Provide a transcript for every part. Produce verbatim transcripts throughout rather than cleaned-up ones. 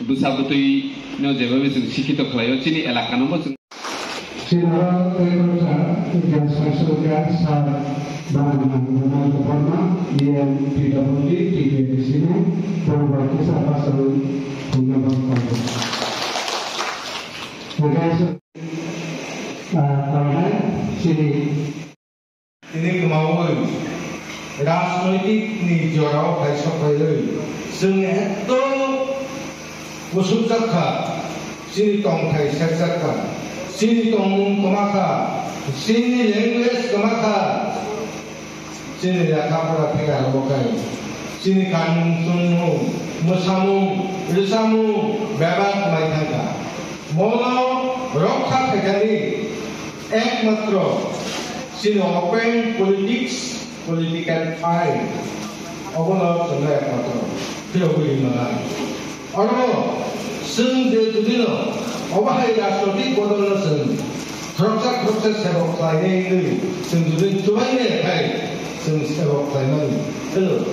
Bwsa bwtwi no jebabe chwng sikhito khlaio, chini elaka no bo chwng. Chini oro tei khoroksa Indian Social Care Sir Bana Nandana Debbarma, E M P W D, T K D C ni Purbo Kisa Pasal Phungnabang Pango. Hingke, ah, tongnai chini Tini kwmaui rajnoitik ni jorao phai sok phaiwi chwng ekdom kusukjak kha, chini tongthai serjak kha, chini tongmung kwma kha, chini language kwma kha, chini lekha pora phega rwbo khai, chini kanmung chunmung, mwsamung, rwchapmung bebak kwmai thang kha. Bono rokha khaikani ekmatro chini open politics, political field, obono chwngno ekmatro phiyogwi rimana. Oro chwng je judino obo hai rajnotik bodolno chwng khoroksa khoroksa sebok khlainai wngwi chwng judi chubainai khai chwng sebok khlaimani. Hello.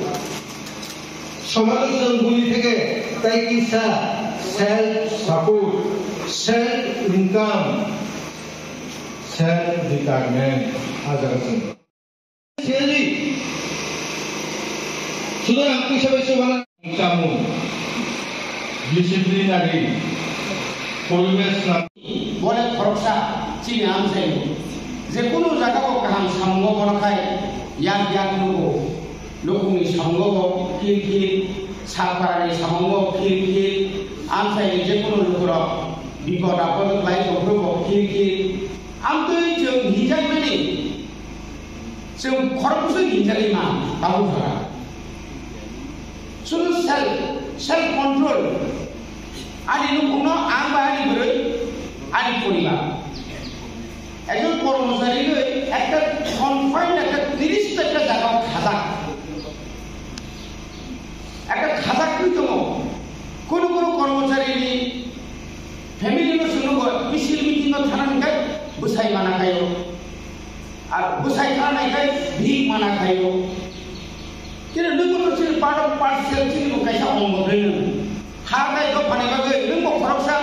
Somajo chwng bui theke tei kisa self support, self income, self retirement, ah jaga chwng. Siyali, sudarang puisa bai chubana. Chamung, disciplinary, poribesh na. Bole khoroksa chini amchaio. Jekunu jagao kaham samungo bono khai yak yak nugo. Lukungni samungo bo khil khil, salparani samungo khil khil, amchaini jekunu lukurok bipod apod khlai tongphuru bo khil khil. Amtwi chwng hinjakmani, chwng khorokbwswk hinjagwi ma tabuk thara. Chwng self, self control. Ani nukhungno ang ba ani bwrwi, ani poribar. Ekjon kormochari wnwi ekta confined, ekta nirdisto ekta jagao khajak. Ekta khajak twi tongo. Kunu kunu kormochari ni family no chwng nugo, misil meeting no thana hwnkhe bwsai mana khaio. Ar bwsai thana nai khai bihik mana khaio. Khe nwng no chini part of parcel chini bo kaisa ongo bwrwi nwng. Ha tai dophani bagwi nwng bo khoroksa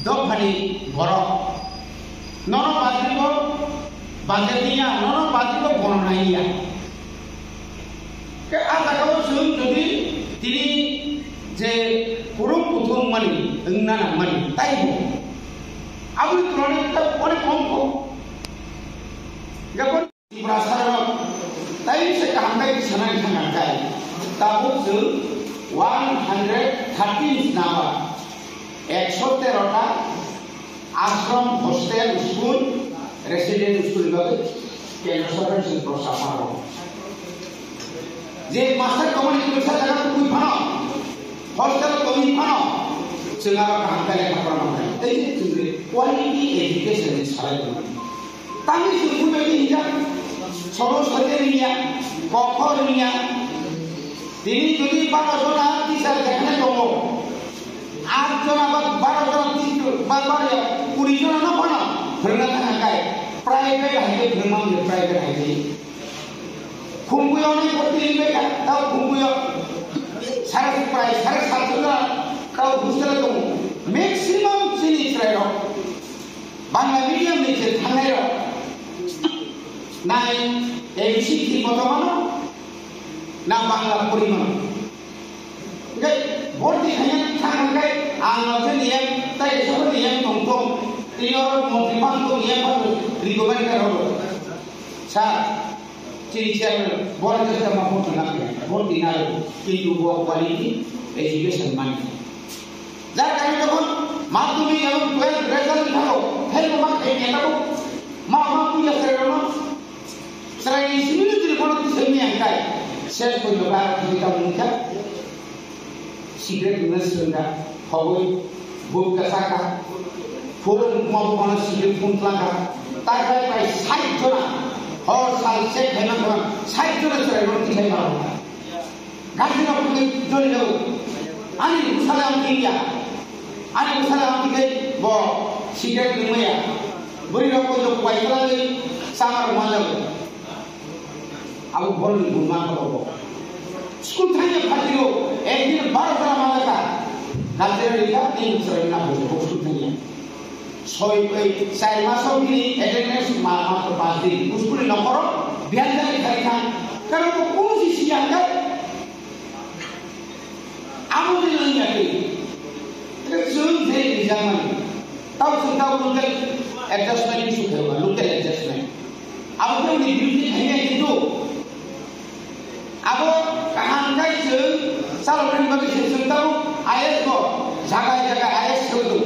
dophani borok. Nono bajribo bajrliya, nono bajribo bono naiya. Khe ah jagao chwng jodi tini je kwrwng kuthum mani wngna nangmani, taibo aboni tulonae ta onek kom kho. Jabon Tiprasarok tai se kaham khe sanai thangkha khe, tabuk chwng one hundred thirteen number, ekso tero ta ashram, hostel, school, resident school ni bagwi kendro sorkar ni prosa phano. Je master tongmani twisa jaga tubui phano, hostel tongwi phano, chwng aro kaham khe lekha pora manthai. Tei chwng quality education ni salai tongmani. Tamni chwng bubaidi hinjak, soro soite rwngya, kokho rwngya. Tini jodi baro jona teacher jekhane tongo, aat jona ba baro jona teacher ba baro kuri jona no phano phwrwngna thangkha kai, private hai khe phwrwngma wngya, private hai khe. Khumbuio ni koti bai kha, tao khumbuio sare prai sare sat jona tao hostel tongo. Maximum chini chwrairok Bangla medium ni je thangnai rok nai A B C D koto mano na Bangla pori mano. Hingke borti khaina thang hingke ang no je niyam tai esok niyam tong tong tini oro montri phang tong niyam phang recommend kha rok. Sir, Chini chairman, borok jesta ma phone tuna khe, phone tina ro, kintu bo quality education mani. Jar kari jokhon madhyamik ebong twelve result ni thago, fail ma khe ne thago, ma ma puja sere no, sere ni simi ni tiri kono tisemi angkai, sel ko yoga kita mungka. Cigarette wngna swrwngkha, hogwi bukha chakha, phone wngma buphano cigarette phone twlangkha, takhai bai sait jona, hor sal check khaima khorang sait jona chwrairok tikhai mano. Gajirok wngwi joli rw, ani bwsala ang tingya, ani bwsala ang tingwi bo cigarette wngmaya, bwrwirok bo joto bai twlangwi chama rwma jago. Abo bolni gwnma khe obo. School thangya phatio, ekdin baro jora malaka. Jatirani kha tin bosor na bojo ko suk thani. Soi oi char maso bini attendance ma ma to pas din. School ni nokhoro biyan jani khari kha. Karon ko kono si siya kha. Amo de lang ya ke. Ito chwng je ni jamani. Tao chwng tao local adjustment ni sukhe ba, local adjustment. Abo ke ni duty khanya kintu. Abo kaham khai chwng salokni bagwi se chwng tao I S ko jaga jaga I S ko do.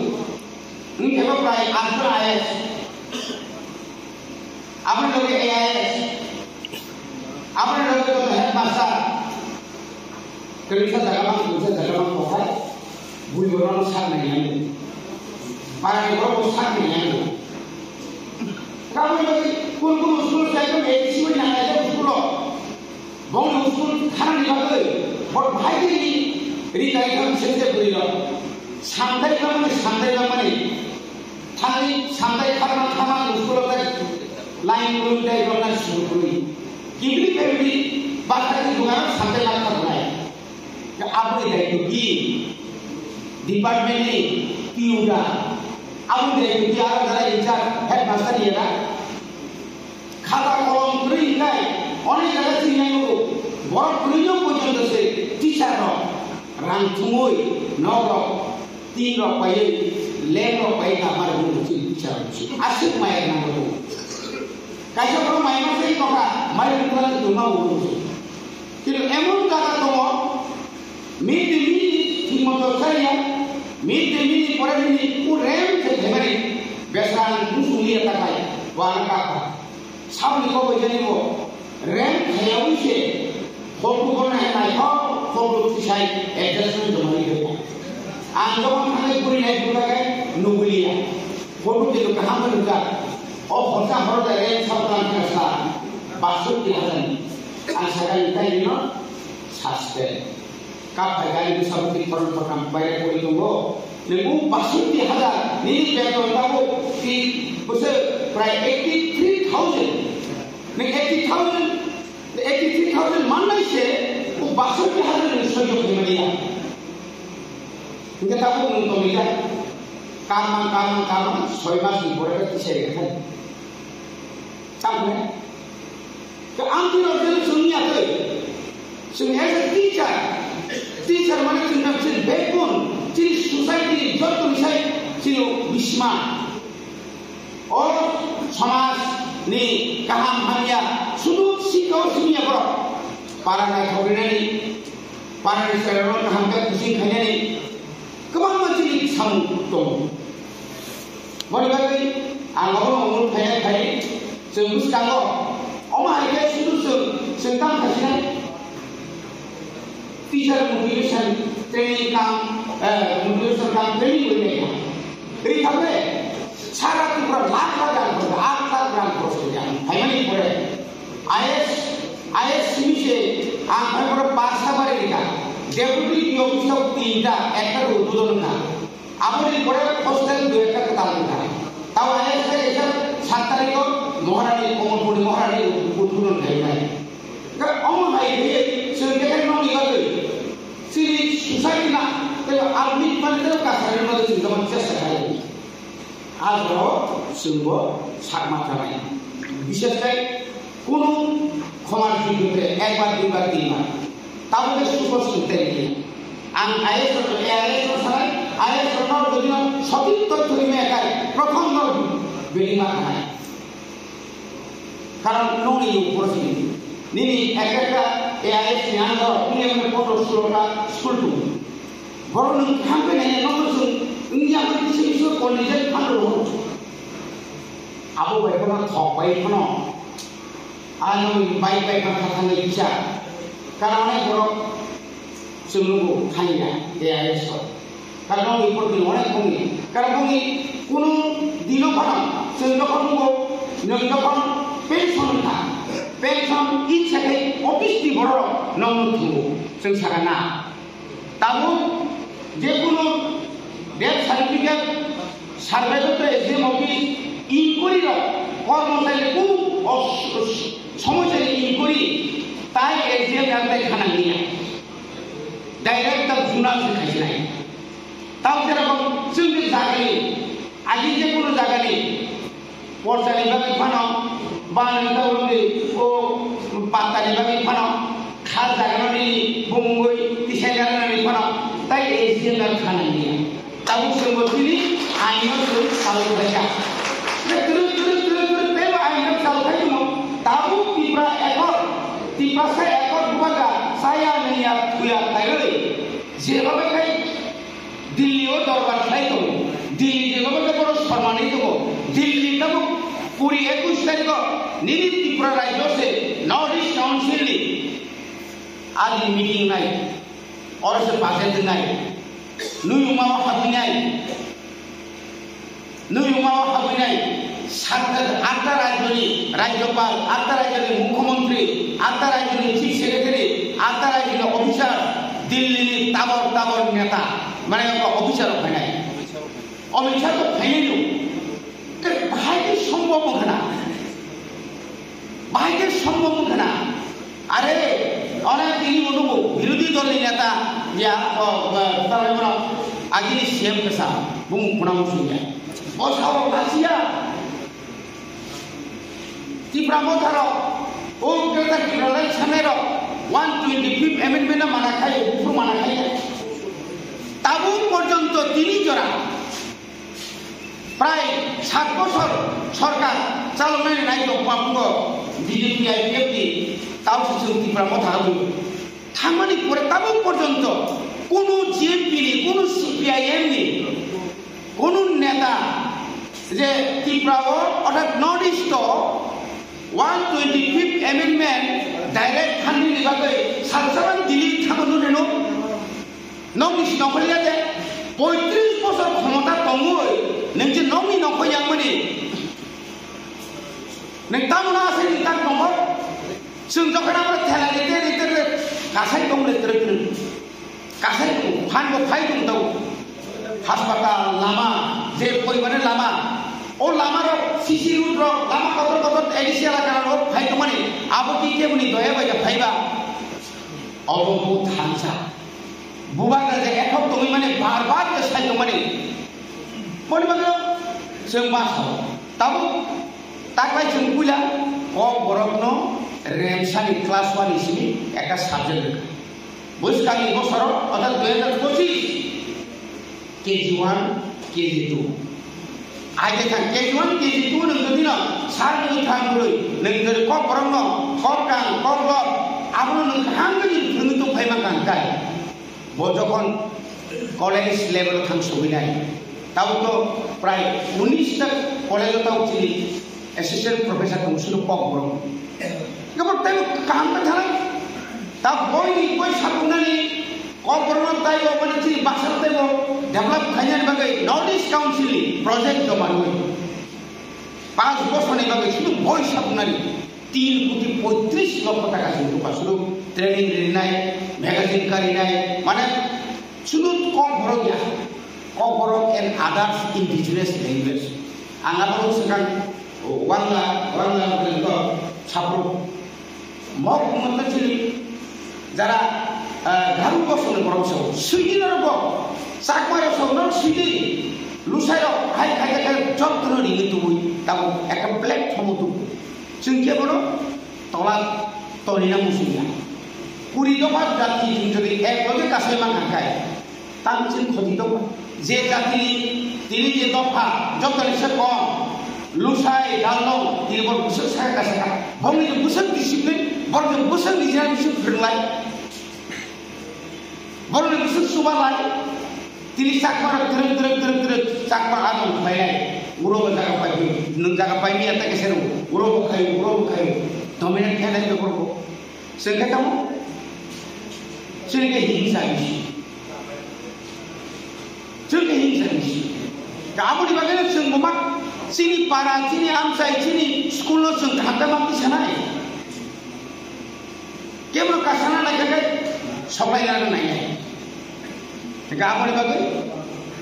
Wngkhe bo prai atjon I S. Aboni loge A I S. Aboni loge joto headmaster. Kwrwisa jaga mang, kwrwisa jaga mang kothai. Bui borok no sak nai yang. Para ni borok bo sak nai yang. Kaboni bagwi kun kun school sai ko A D C bai nang nai school o. Bongni usul khanani bagwi bot bahai khe ri, ri kai kha bisingtwi bwrwi rok. Samdai khamani, samdai khamani. Thangwi samdai kharma khamani usul khe line rwi dai rok na suru kuri. Kibri kibri bahai khe bunga samdai lakha bunai. Aboni daitw ki? Department ni P U da. Aboni daitw ki aro jara in charge headmaster ni era? Khata kolom kwrwi hinai onek jaga chini yang nugo. Borok kwrwi no porjonto se teacher rok rang thumui nok rok tin rok paiwi lem rok paiwi ta mar gun chini teacher rok si aswk maya nang rok. Kaisa borok maya ma sai kokha mai rok tuma tuma bo. Kintu emon jaga tongo, mid day meal ni thik moto chaya, mid day meal ni pore bini u rem se themari, besang musung liya takai, wana kapa. Sabni kobo jani bo, rem thaya wi se, photo ko nai nai ho, photo tisai, adjustment jomani khe. Ang jokon thanai puri nai pura kai, nubuliya. Photo khe kaham nukha. O horsa horo da rem sabran kasa, basuk di hajan. Ang sakani kai no, suspend. Kaphai gari bwsa bwtwi khorang khortham baire pori tongo. Nwngo basukti hajar nini beton tabuk ti bwswk prai eighty three thousand. Nwng eighty thousand, eighty three thousand mannai se o basukti hajar nwng soijo khaimani ya. Hingke tabuk nwng tongwi ya. Kamang, kamang, kamang, soi mas ni pore khe tisai rikha. Tamkhe, ke ang twi rok jeno chwngya twi. Chwng as a teacher, teacher mane chwng na chwng backbone, chini society ni jotto ni sai chini bisma. O somaj ni kaham hamya, sudu sikha o simiya borok. Para nai thogrinani, para ni serero kaham khe kusing khainani, kwbangma chini samung tongo. Boni bagwi ang obono umung khainai khai chwng bwskango. Omo hai khe sudu chwng, chwng tamo khaisinai. Teacher motivation training kam, eh, motivation kam training wi nai kha. Ri kha bre, sara Tripura lakh lakh rang khorch, aat lakh rang khorch khe ang phaimani pore. I S, I S simi se ang phai pore pasta bari rikha. Deputy D O office o tinta, ekta udbodhon kha. Aboni pore hostel dui ekta kwtal wngkha. Tamo ayang sai kaisa sat tarikh o Maharani, Komolpurni Maharani udbodhon khainai. Ga omo hai khe chwng khe nokni bagwi chini society na tei admit mani tei kasarani bagwi chwng tamo chesta khlai. Ajao chwngbo sakma tanai. Bishesh khai Kunu khomar jigre ekbar, duibar, tinbar. Tabuk khe supo singtai ni. Ang I S rok, A I S rok sanai, I S rok no jodi no sotik tothyo rimya khai, prothom no bini ma khanai. Karon nokni yong poro sini. Nini ek ekta A I S ni under o, nini ang pondro solo ta school tu. Boro nung thang pe nai nokno sung, nini ang kisi kisi kondijak phang ro. Abo bai kono thok bai kono. Ano bai bai kha kha thangwi kisa. Karon onek borok chwng nugo thangya, A I S rok. Karon onek borok ni onek bongni. Karon bongni kunu dino phano chwng jokhon nugo, nwng jokhon pension wngkha. Pension itsa khai office ni borok rok nokno thungo. Chwng saka na. Tabuk jekunu death certificate, survey doptore S D M office, inquiry rok, kormochari kunu os-, os-, somochari inquiry, tai S D M ni ang tai khanang niya. Direct ta juna se khaisnai. Jagani, agi je kono jagani, porjani bagwi phano, ba nini tabuk ni o pattani bagwi phano, kha jagano nini bumungwi tisai nani phano, tai A C M no khanani ya. Tabuk chwngbo chini aino chwng saluk khaikha. Tei kwrwi, kwrwi, kwrwi, kwrwi, teibo aino saluk khai tongo. Tabuk Tipra Accord, Tiprasa Accord bubagra chaya nungya thuya khairwi. Jeba bai khai Delhi o dorbar khlai tongo. Delhi jeba bai khai borok sormanwi tongo. Delhi tabuk kuri ekush tarikh o nini Tripura rajyo se North East Council ni adi meeting nai. Oro se budget nai. Nuyungma o habwi nai. Nuyungma o habwi nai. Sat, atta rajyoni rajyopal, atta rajyoni mukhyamantri, atta rajyoni chief secretary, atta rajyoni officer, Delhi ni tabor tabor neta, mane officer rok phainai. Amit Shah to phainai no. Te bahai ke sombhob wngkha na? Bahai ke sombhob wngkha na? Are, ora tini bo nukgo, birodhi dol ni neta, ya, o, o, tarmani bono agini C M kwsa, bumung khuna muchung ya. Bo sao lachiya. Tipra Motha rok, o Greater Tipraland sanai rok, one twenty fifth amendment no mana khai, buphuru mana khai. Tabuk porjonto tini jora, prai sat bosor sorkar chaloknai nai tong pamgo B J P I P F ni, tao se chwng Tipra Motha rok. Thangmani pore tabuk porjonto kunu G M P ni, kunu C P I M ni, kunu neta je Tripura o, orthat North East o one twenty fifth amendment direct thangni ni bagwi salsa ban Delhi thangma nung reno. Nokni si nongkhor ya de poitris bosor khomota tongwi nung je nokni nongkhor yangmani. Nung tamo na asai ni tak nongkhor? Chwng jokhon abo thela rite rite rite kasai tong le tere tere. Kasai tong, phan bo phai tong tau. Haspatal, lama, je poribar ni lama. O lama rok, C C road rok, lama kotor kotor A D C elaka rok phai tong mani. Abo ki keboni doya bai phai ba? Obo bo thansa. Bubagra je ekhok tongwi mani bar bar je sai tong mani. Boni bagwi chwng ma sao. Tabuk taklai chwng puila kok borokno remsani class one ni simi ekta subject rwkha. Bwskangni bosoro, orthat dui hazar pochis, K G one, K G two. Aje thang K G one, K G two nwng jodi no sar nwng thang bwrwi, nwng jodi kok borokno, kok kang, kok lok, abono nwng kaham khe nwng phwrwngwi tong phai mankha hwnkhe. Bo jokhon college level thang sogwinai, tabuk to prai unis ta college o tabuk chini assistant professor tong sino kok borok. Kebo tei kaham khe thanai. Ta boi ni boi sapunani kok borok no taibo mane chini baksa no taibo develop khainani bagwi North East Council ni project joma rwi. Panch bosor ni bagwi sino boi sapunani. Tin koti poitris lokho taka se rupha suru training rinai, magazine karinai, mane sunu kok borok ya, kok borok and others indigenous language. Ang abo swkang wangla, wangla bwrwng kok sapro. Mok motto chini jara, ah, garu bosong borok so, swidi norok bo, chakma rok so, norok swidi, lusai rok, hai khai khai jotto no ringwi tubui, tabo ekta platform o tubu. Chwng khe bono tola tonina muchungya. Kuri dopha jati chwng jodi ek loge kasai mankha khai, tang chwng khoti dopha. Je jatini tini je dopha jotoni se kom, lusai, dalnong, tini borok bwswk saka kasaka. Borokni je bwswk discipline, borok je bwswk nijera bwswk phwrwnglai. Borokni bwswk chubalai. Tini chakma rok twrwk, twrwk, twrwk, twrwk, chakma adong khlainai. Uro bo jaga pai, nwng jaga pai miya ta kese rw. Uro bo khai, uro bo khai. Dominate khainai be borok. Chwng khe tamo? Chwng khe himsa bisi. Chwng khe himsa bisi. Aboni bagwi no chwng bo ma chini para, chini amchai, chini school no chwng kaham khe ma tisanai. Kebo kasana naikha khe soklai nang nainai. Hingkhe aboni bagwi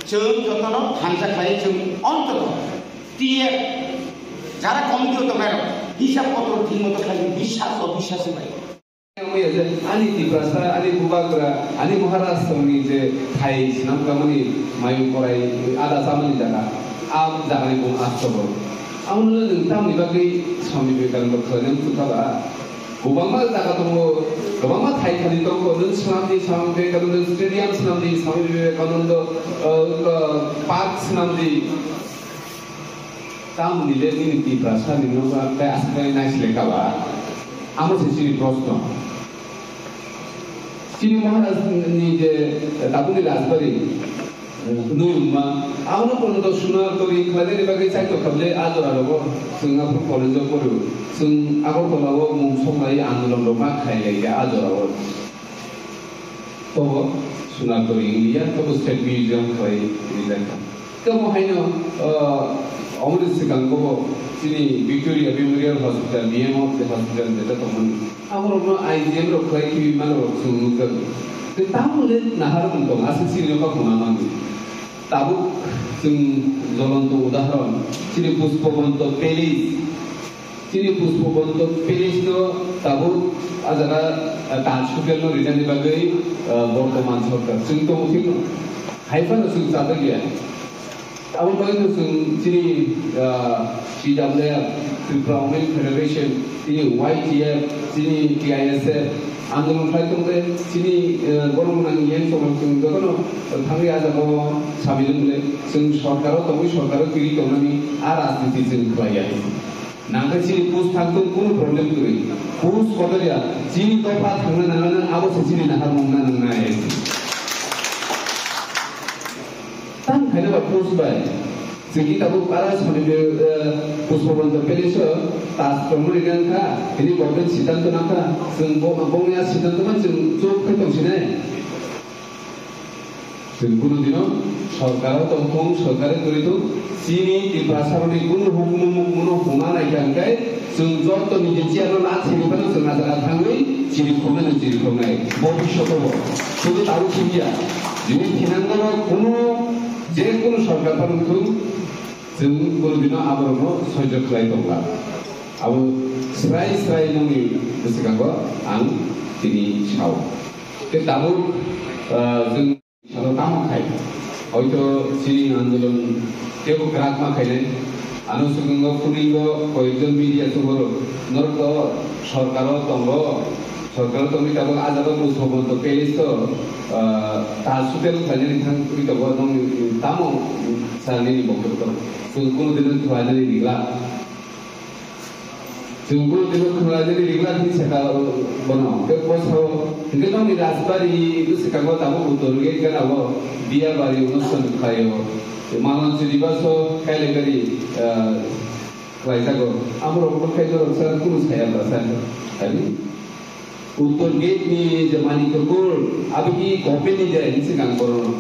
chwng jotono thansa khlai chwng ontoto T F jara committee o tongnai rok hisab kotor thik moto khlai biswas o biswas bai. Ani Tiprasa, ani Bubagra, ani Maharashtra ni je thai swnam kamani mayung korai ada chamani jaga, a jaga ni bung asto bo. Amo no nwng tamni bagwi Swami Vivekananda khlainani kwtha ba? Kwbangma jaga tongo, kwbangma thai thani tongo, nwng swnam di Swami Vivekananda stadium, swnam di Swami Vivekananda, uh, uh, park swnam di. Tamni le nini Tiprasa ni no ba tei aswk nai naisle ka ba? Amo se chini proshno. Chini Maharaj ni je tabukni rajbari, eh, nui wngma, abono pono to suna tori khlainani bagwi chaito kable a jora rogo. Chwng aphuru college o porio, chwng Agartala o mung songlai andolon rok ma khlai lai kha a jora o. Tobo suna tori wngya, tobo State Museum khlai rijak kha. Tamo haino, ah, omoni swkang bobo chini Victoria Memorial Hospital, B M O hospital jeta tongmani. Aborokno I G M rok khlai khibi mano rok chwng nukjak. Tei tamo le nahar wng tong, aswk chini no kok hwnna mani. Tabuk chwng jolonto udahoron, chini Pushpabanta Palace. Chini Pushpabanta Palace no tabuk a jaga, ah, Taj Hotel no rinani bagwi, ah, bortoman sorkar chwng tongo thikno. Hai phano chwng chajak ya. Abo bagwi no chwng chini, ah, T W F, Tripura Women Federation, chini Y T F, chini T I S F, andolon khlai tongde, chini, ah, borok gwnang yang tongmani chwng jotono thangwi a jaga o samil wngwi chwng sorkar o tongwi sorkar o twiwi tongnani a rajniti chwng khlai ya. Nangkhe chini post thangtung kunu problem kwrwi. Post kotor ya, chini dopha thangna nangnai, abo se chini naharmung na nangnai. Tang khaina ba post bai. Chini tabuk para soni be, eh, Pushpabanta Palace o tas tongmani nangkha, ini government siddhanto nangkha, chwng bo, bongni a siddhanto ma chwng chuk khe tongsinai. Chwng kunu dino sorkar o tongthung, sorkar o kwrwi thung, chini Tiprasa rokni kunu hukumu mukumuno hwnna nai kha hwnkhe, chwng joto niji chair no na thini phano chwng a jaga thangwi chiri khoknai no chiri khoknai. Bobishoto bo. Shudu tabuk thikya. Chini thinangno kunu je kunu sorkar phano thung, chwng kunu dino aborokno soijo khlai tongla. Abo srai srai nongni bwskango ang tini sao. Tei tabuk, ah, chwng Salo tamo khai, hoito chini andolon tebo kwrak ma khainai. Ano swkango phunui bo koyekjon media chubaro norok to sorkaro tongo, sorkaro tongwi tabuk a jaga Pushpabanta Palace to, ah, ta sutel khlainani thangwi tongo, nong tamo sa nini boktobyo to chwng kunu dino khlainani nigla. Chwng bo tino khwlainani rigla hinwi sakha bono. Tei bwsao hwnkhe nokni rajbari bwskango tabuk uttor gate gana o biya bari onusthan khlaio. Manon chwribaso kailengari, ah, khlaijago. Amorok bo khai norok sa kunu saya bwsa. Ani uttor gate ni je manik kukur aboni government ni je hinwi swkang bono.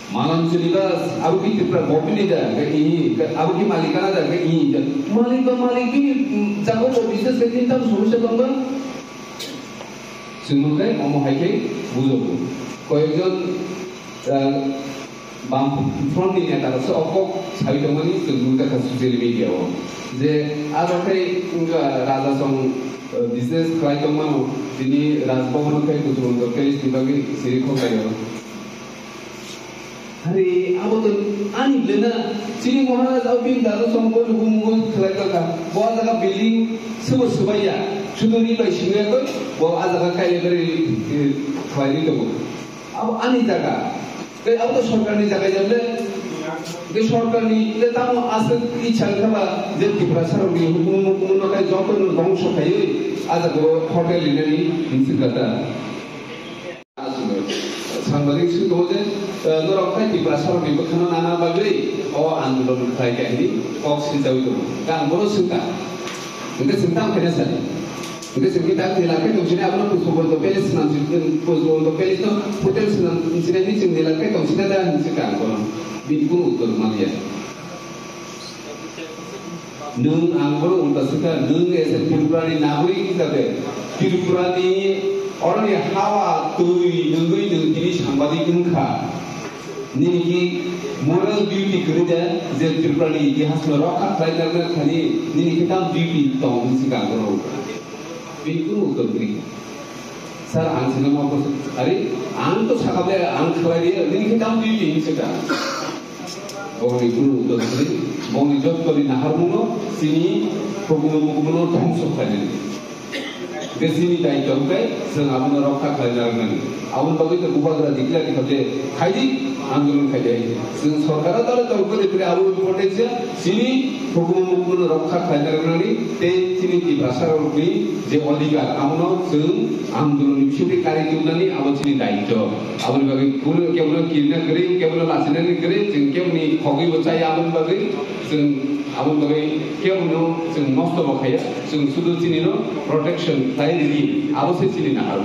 Manan Chilibas, abo ki Tripura government ni da, ka ihi, ka abo ki malikana da, ka ihi, ka malik ba malik bini, mm, jaga bo business ka tin tam somosya tong ba. Chwng kai omo hai khe bujo bo. Koyekjon, ah, bam front ni neta rok se okok sai tongmani chwng nukha social media o. Je abo khai wngkha raja song, ah, business khlai tongmano, tini Raj Bhavan khai kuchukmung tong khe sini bagwi siri khok laio. Hari, abo to ani lena, chini Maharaj au bini dadu song bo nubu mugo khlai tongkha. Bo a jaga building subo subaiya, sudu ri bai singya koi, bo a jaga kai le bari, eh, khlai ri tongo. Abo ani jaga. Tei abo to sorkar ni jaga ya le. Tei sorkar ni le tamo aswk ichha wngkha ba je Tiprasa rok ni hukumu mukumu no kai joto no dongso khaiwi a jaga o hotel rinani hinsi kata. Sangbadik swi tongo je, eh, norok khai Tiprasa rokni bwkhano nana bagwi o andolon khlai kha hinwi kok sinchawi tongo. Khe ang bono swngkha. Hwnkhe chwng tamo khaina sadi. Hwnkhe chwng khe tak nilak khe tongsinai abono Pushpabanta Palace swnam si, Pushpabanta Palace no hotel swnam sinai hinwi chwng nilak khe tongsinai da hinwi swngkha ang bono. Bini kunu uttor manliya. Nwng ang bono ulta swkha, nwng as a Tripura ni nagorik hisabe Tripura ni oroni hawa twi nwngwi nwng tini sangbadik wngkha. Nini ki moral duty kwrwi de je Tripura ni itihas no rokha khlai narwknani thani nini ki tam duty tong hwnwi swkha ang bono ulta. Bini kunu uttor kwrwi kha. Sir, ang sino ma ko ari ang to sakable ang khlai ri ni ke kam di ni se ka. Bongni guru to sri bongni jot kori nahar muno sini hukumu hukumu thong sok khai ni. Ke sini dai to kai sing abono rokha khai na nang. Abon bagwi to bubagra dikla di khaje khai di andolon khai dai. Sing sorkar dale to kore pre abon potential sini hukumu hukumu rokha khai na nang ni te sini di basa rok ni je odhikar abono sing andolon ni bisingtwi kari tubnani abo chini daityo. Aboni bagwi kunu kebono kirina kwrwi, kebono lachinani kwrwi, chwng keboni khogwi bo chaya aboni bagwi, chwng aboni bagwi kebono chwng nosto bo khaiya, chwng sudu chini no protection khlai ridi, abo se chini nahar.